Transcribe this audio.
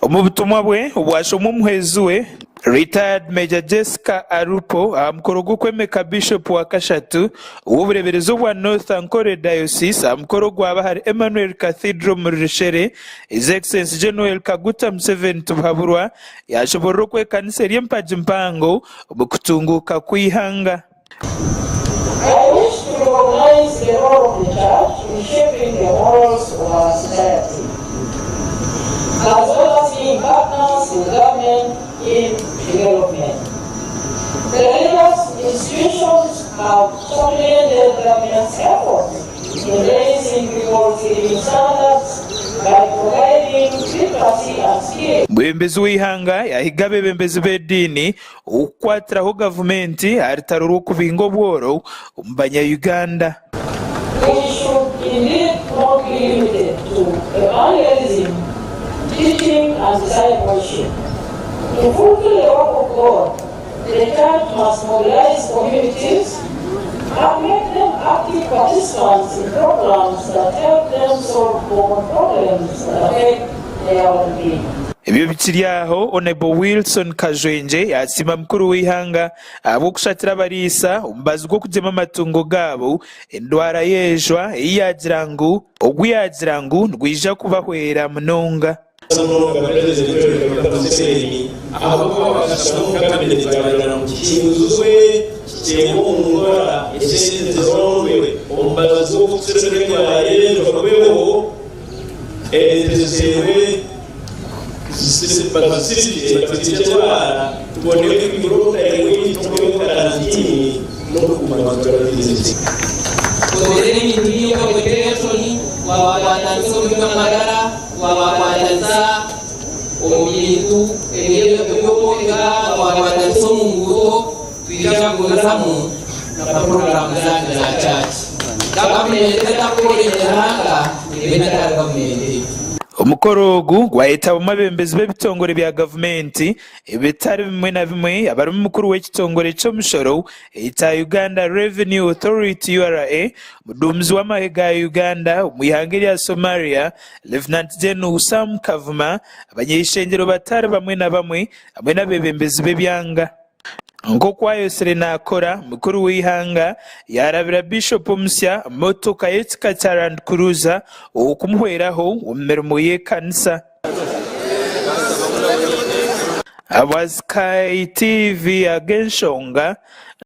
Omu butumwa bwe obwashomwa omuhwezi we, Retired Major Jessica Alupo aha mukoro gw'okwemeka Bishop wa kashatu ow'obureeberezi obwa North Ankole Diocese aha mukoro ogwaba ahari Emmanuel Cathedral omuri Rushere, His Excellency Gen. Kaguta Museveni Tibuhaburwa yaashoboorora oku ekanisa eri empagi mpango omu kutunguuka kw'eihanga. I wish to recognise the role of the church in shaping the morals of our society as well as being partners with government in development. The religious institutions have supplemented government's efforts in raising people's living standards by providing literacy and skills. Omwebembezi w'eihanga yaahiga abeebembezi b'ediini Okukwatiraho gavumenti aha rutaro rw'okubinga obworo omu banya Uganda. We should indeed not be limited to evangelism, teaching and discipleship. To fulfill the work of God, the church must mobilize communities and make them active participants in programs that help them solve common problems that affect their well-being. Ebyo bikiri aho, Hon. Wilson Kajwengye yaasiima mukuru w'eihanga ahabw'okushatira abariisa omubazi gw'okugyema amatungo gaabo endwara y'ejwa ei yaagira ngu ogu yaagira ngu nigwija kubahwera munonga. Munonga Purezidenti Yoweri Kaguta Museveni ahabw'okuba bakashaba omu kabineti baagira ngu kihinduzwe kiteebwe omu nkora esente zirondwe omubazi gw'okutsirika endwara y'enjwa gubeho. Ente ziteerwe bazisirikye bazirye endwara tubone kwigura obutare bwaitu omu karantiini n'okuguma nitubarabiriza gye. Tukozire ebintu bingi nka communication, twabakwatanisa omu by'amagara, twabakwatanisa omu bintu eby'okwega, twabakwatanisa omu nguuto, twija kugumizamu na puroguraamu zanyu za church. Gavumenti etarikukora eihanga eba etari gavumenti. Omukoro ogu gwayetabamu abeebembezi b'ebitongore bya gavumenti ebitari bimwe na bimwe abarimu mukuru w'ekitongore ky'omushoro ekya Uganda Revenue Authority, URA, omuduumizi w'amahe ga Uganda omu ihanga erya Somalia, Lieutenant General Sam Kavuma, abanyeishengyero batari bamwe na bamwe hamwe n'abeebembezi b'ebyanga. Nk'oku ayosire naakora, mukuru w'eihanga yaarabira Bishop omusya motoka y'ekika kya Land Cruiser ow'okumuhweraho omu mirimo y'ekanisa. Ahabwa Sky TV ag'enshonga.